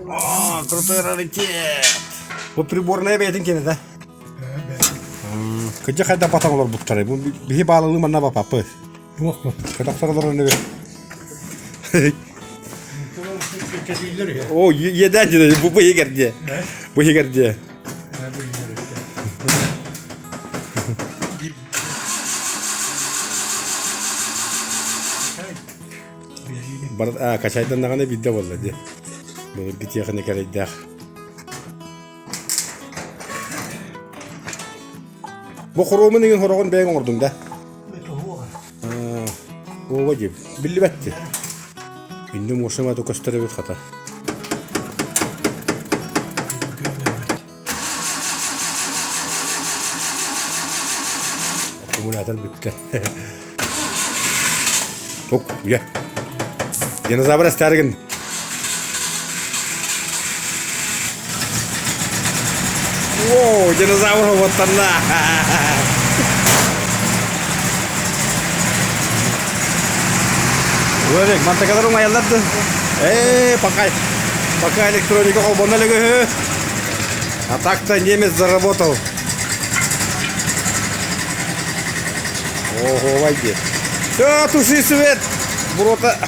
О, крутой раритет! Бу приборная бэйэтин киэнэ да? Кыдьа хайда батан олорбуттарай? Бу биһи баалалыы манна бапаппы. Туох бу? Кытахтар олорон эбит. О, иэдээн дьэ, бу бу иһигэр дьэ. Бу иһигэр дьэ. Бар а, качайданнаҕына биирдэ буолла дии. Былыргы тиэхиньикэ эрэйдээх. Бу хоруомун иҥин хороҕун бэйэҥ оҥордуҥ да? Уоба дии. Биллибэт дии. Иннэ муосама да көстөр эбит хата. Аккумулятор бүттэ. Тук, уйа. Динозавр эстээригин. Воу, динозавр оботтанна. Өрек, мантакалар умайаллар да. Э, пока, пока электроника холбоно илик А так-то немец заработал. Ого, войди. Все, туши свет! Бурота.